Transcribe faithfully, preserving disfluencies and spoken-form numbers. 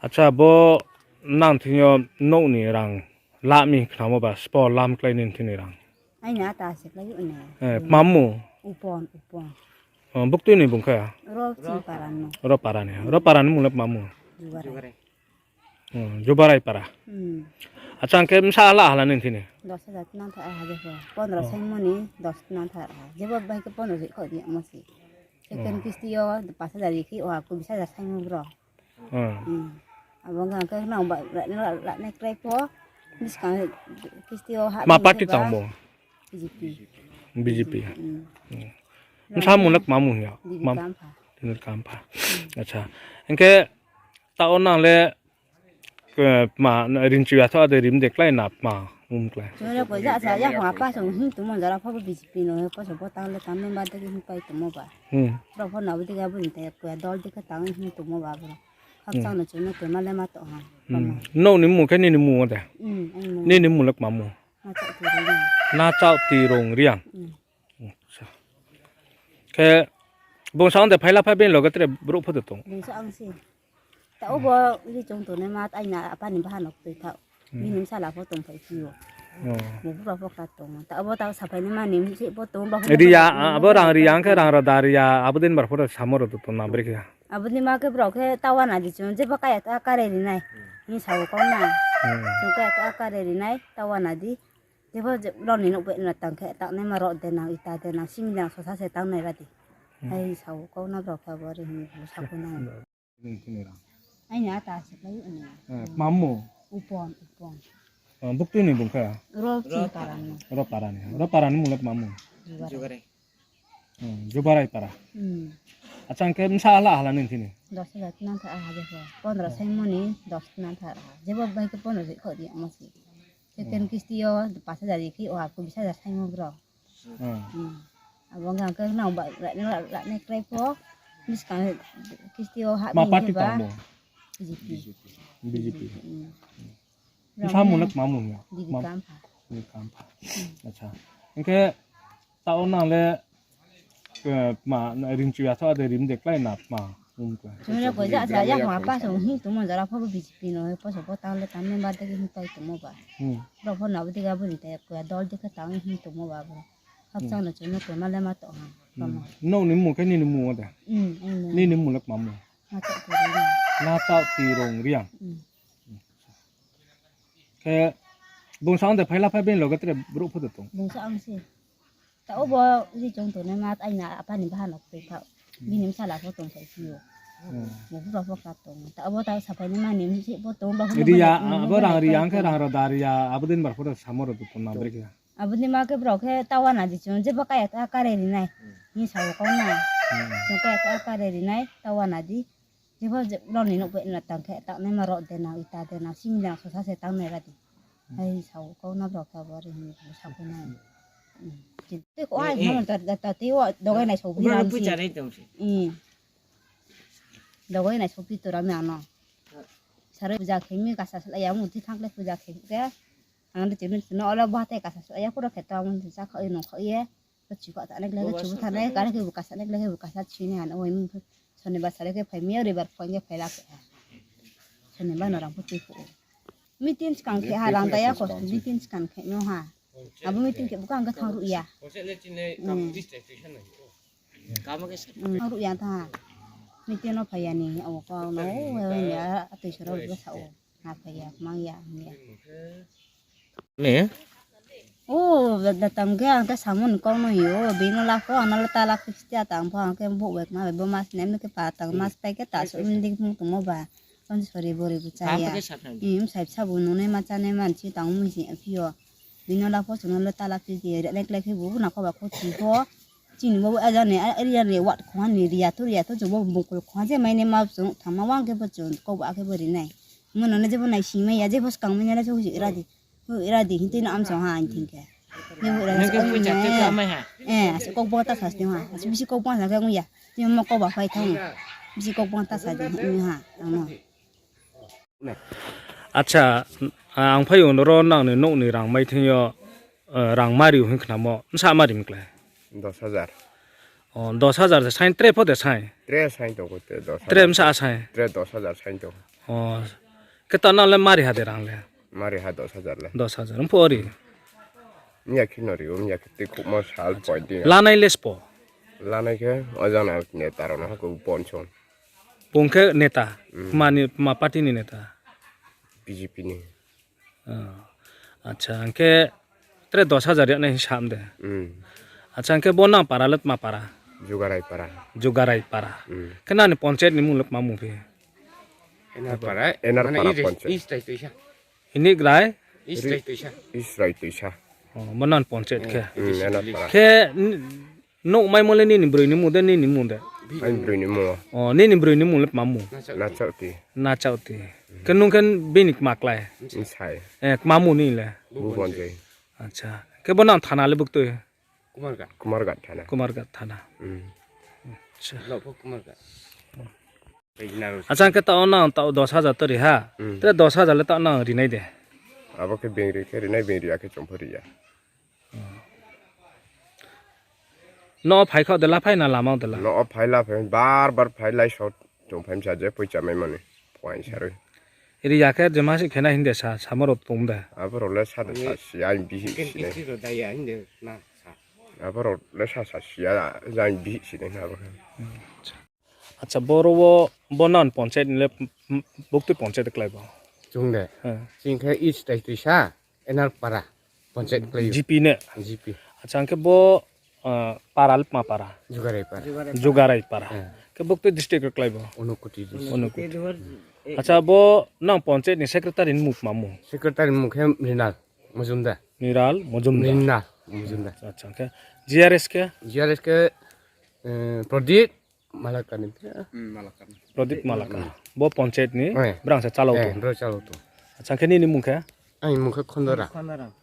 Acha, bo nang thing yo nouh ni rang la mi khnamo ba, spo lam klái ni thing ni rang? Aini ata se klái o ne. Eh, tma mmung? Upon, Upon. Oh, buktui ni bung khe? Ro chini para no. Ro para ni. Ro para ni mmung le tma mmung? Jubarai. Hmm, Jubarai para. Hmm. Acha, hing khe bsa la hala ni thing ni? Dos hajar tnang tha ha je pho. Pondro saimo ni dos tnang tha ha. Jebo bai khe pondro jik kho di mo si. Second kisti yo pas hajar ri khe o ha ko bis hajar saimo bro. Hmm. Hmm. Abo hing khe nang ba la, la, la ne klái pho. Buskang kisti yo ha. Ma party tang bo? B J P. B J P. Hmm. Hmm. Bsa mmung le tma mmung ya? Didi Kampha. Didi Kampha. Hmm. Acha. Hing khe taoh wo nang le, eh, tma, rinchu ya tho ade rim de klái na tma, um klái. Chung le ko ja sa ya hong apa song hing tongmo jora pho bo B J P no he ko so bo tang le tang member de hing pai tongmo ba. Hmm. Bro pho na bo de ga bo ni te ko ya dol de khe tang hing tongmo ba bro. Hapsang no chung no tongma le ma tong ha. Hmm. Nouh ni mmung khe nini mmung de? Hmm, aini mmung. Nini mmung le tma mmung? Nachao Tirung Reang. Nachao Tirung Reang. Hmm. Acha. Khe bung sa ang de phaila phai bini loge tre brouh pho de tong? Bung sa ang se. Taoh bo ri chung tongnai ma aini apa ni bahan no tui thaoh. Hmm. Bini bsala pho tongphai phi o. Oh. Bo brouh pho kha tong. Taoh bo taoh saphai ni ma ni se pho tong, bo pho Ri ya, tong, abo bo rang pho ri ya, ang khe tong. Rang rada ri ya, abo din bar pho samo ro to tong na bri khe. Abo ni ma khe brouh khe tawa na di chung, jebo kaya ta kare ri nai. Ni sao kau na. Hmm. Chung kaya ta kare ri nai, tawa na di. Jebo je, rao ni nouh bai no tang khe, tang nai ma rod de nang, ita de nang, simi de nang, sosa se tang nai ra di. Hmm. Ai sao kau na brouh khe abo re hing bo sa khe nang. Nini thing ni rang. Aini ata se klái o ne. Eh, tma mmung? Upon, Upon. Eh, buktui ni bung khe? Ro chini para no. Ro para ni. Ro para ni mmung le tma mmung? Jubarai. Jubarai. Hmm, Jubarai para. Hmm. Acha, hing khe bsa la hala ni thing ni? Dos hajar tnang tha ha je pho. Pondro saimo ni dos tnang tha ha. Jebo bai khe pondro jik kho di mo si. Second kisti yo pas hajar ri khe o ha ko bis hajar saimo bro. Hmm. Hmm. Abo hing khe nang ba la, la, la ne klái pho. Buskang kisti yo ha. Ma party tang bo? B J P. B J P. Hmm. Bsa mmung le tma mmung ya? Didi Kampha. Didi Kampha. Hmm. Acha. Hing khe taoh wo nang le, eh, tma, rinchu ya tho ade rim de klái na tma, um klái. Chung le ko ja sa ya hong apa song hing tongmo jora pho bo B J P no he pho so bo tang le tang member de hing pai tongmo ba. Hmm. Bro pho na bo de ga bo ni te ko ya dol de khe tang hing tongmo ba bro. Hapsang no chung no tongma le ma tong ha. Hmm. Nouh ni mmung khe nini mmung de? Hmm, aini mmung. Nini mmung le tma mmung? Nachao Tirung Reang. Nachao Tirung Reang. Hmm. Khe bung sa ang de phaila phai bini loge tre brouh pho de tong? Bung sa ang se. Taoh bo ri chung tongnai ma aini apa ni bahan no tui thaoh. Hmm. Bini bsala pho tongphai phi o. Hmm. Bo brouh pho kha tong. Taoh bo taoh saphai ni ma ni se pho tong, bo pho ri ya, abo rang ri ya, ang khe rang rada ri ya, abo din bar pho samo ro to tong na bri khe. Abo ni ma khe brouh khe tawa na di chung, jebo kaya ta kare ri nai. Hmm. Ni sao kau na. Hmm. Chung kaya ta kare ri nai, tawa na di. Jebo je, rao ni nouh bai no tang khe, tang nai ma rod de nang, ita de nang, simi de nang, sosa se tang nai ra di. Hmm. Ai sao kau na brouh khe abo re hing bo sa khe nai. Hmm. Te ko ai mo ta, ta, ta, te o dogai nai so bi ra si. Hmm. Dogai nai so bi to ra mi ano. Sare puja khe mi kasa sala ya mo ti thang le puja khe ke. Ang de chini no ola ba te kasa sala ya pura khe to mo ti sa kha no kha ye. Ko chu ka ta ne le ke chu tha ne ka ne ke bu kasa ne le ke bu kasa chi ne han o mi. Sonibar sare ke phai mi, ribar phai nge phai la ke. Sonibar no rang phu ti phu. Meeting skang khe ha rang ta ya ko, meeting skang khe no ha. Abo meeting khe bukang khe thang ruh ya. Hmm. Thang ruh ya ta. Meeting no phai ya ni, abo ko no, we, we, ya, atoi soro, we, sa o. Ha phai ya, mang ya, ya. Ne? O, da, da tang khe ang khe samung ni kau no yo, bini la pho, ang no le ta la phi sti tang pho, ang khe bo wek ma, bo mas ne, mi khe pa tang mas pai khe ta so, mi dik mung tongmo ba. Kon sori bori bo cha ya. Im, sai sa bo nung nai ma cha nai man si tang mung si phi yo. Bini la pho, chung no le ta la phi di, re ne klai khe bo, na ko ba ko chi pho. Chini bo ajang ni, a, area ni wat khong ni ria to, ria to, chung bo bungkul khong je mai ni ma chung thangma wang khe bo chung kau ba khe bo ri nai. Mo no na je bo nai si mai ya, je bo skang mai ya, na je bo ira di. Bo ira di, hintui na am song ha, ang thing khe. Je bo ira di, nang khe ang pui cha mai khe ha. Mai ha. Eh, ase kau bo ta sa si ha. Ase bisi kau bo sa khe ang ya. Je mo kau ba phai thang. Bisi kau bo ta sa di, ha, ang no. Acha, ang phai yo noro nang ni nouh ni rang mai thing yo, eh, rang mari hing khnamo, bsa mari mklai? Dos hajar. O, dos hajar de saing, tre pho de saing. Tre saing tong kho te, dos hajar. Tre bsa saing. Tre dos hajar saing tong. O, khe ta nang le mari ha de rang le? Mari ha dos hajar le. Dos hajar. Mpho ri? Miya khe no ri, miya khe tei khouhmo sal point di. Lanai le spo? Lanai khe, o jana neta rao no ha khe Bonchon. Bung khe neta? Hmm. Mani, ma party ni neta? B J P ni. O. Acha, hing khe tre dos hajar ya nai hing sam de. Hmm. Acha, hing khe bo nang para le tma para? Jugarai para. Jugarai para. Hmm. Khe nani panchayat ni mung le tma mung phi? Enar para, Enar mane para East, panchayat. East Raitoisa. Ini grai? East Ri-, Raitoisa. East Raitoisa. O, bo nang panchayat khe. Hmm, Enar para. Khe n-, nouh maimo le nini broi ni mung de, nini mung de? Aini broi ni mung. O, nini broi ni mung le tma mung? Nachauh. Nachauh Ti. Nachauh Ti. Khe nung khe bini kma klái? Bsai. Eh, tma mung ni le? Bubonjoi. Acha. Khe bo nang thana le buktui? Kumarghat. Kumarghat thana. Kumarghat thana. Hmm. Acha. Lok pho Kumarghat. Acha, hing khe taoh nang taoh dos hajar to ri ha. Hmm. Tre dos hajar le taoh nang rinai de? Abo khe beng ri khe rinai, beng ri ya khe chung pho ri ya. No phai khaoh de la phai na lama de la? No phai la phai, bar bar phai lai so chung phai msa je poicha maimo ni. Poing sa roi. Ri ya khe je ma si khe na hing de sa, samo rao tong de. Abo rao le sa de sa si ya, aini bihih si nai. Abo rao le sa sa si ya, aini bihih si nai na abo khe. Acha, boro wo, bo nang panchayat ni le, m-, m-, buktui panchayat klái bo? Chung de. He. Ching khe East Raitoisa, Enar para panchayat klái. G P ne? G P. Acha, hing khe bo, ah, para le tma para? Jugarai para. Jugarai para. He. Khe buktui district klái bo? Unakoti district. Unakoti. Acha, bo nang panchayat ni secretary ni mung tma mung? Secretary mung khe Mrinal Mojumdar. Mrinal Mojumdar. Mrinal Mojumdar. Acha, hing khe G R S khe? G R S khe, eh, Pradip Malakar ni. Hmm, Malakar. Pradip Malakar. Hmm. Bo panchayat ni, eh, brang se chalao to. Eh, brang chalao to. Acha, hing khe nini mung khe? Aini mung khe Khondoram. Khondoram.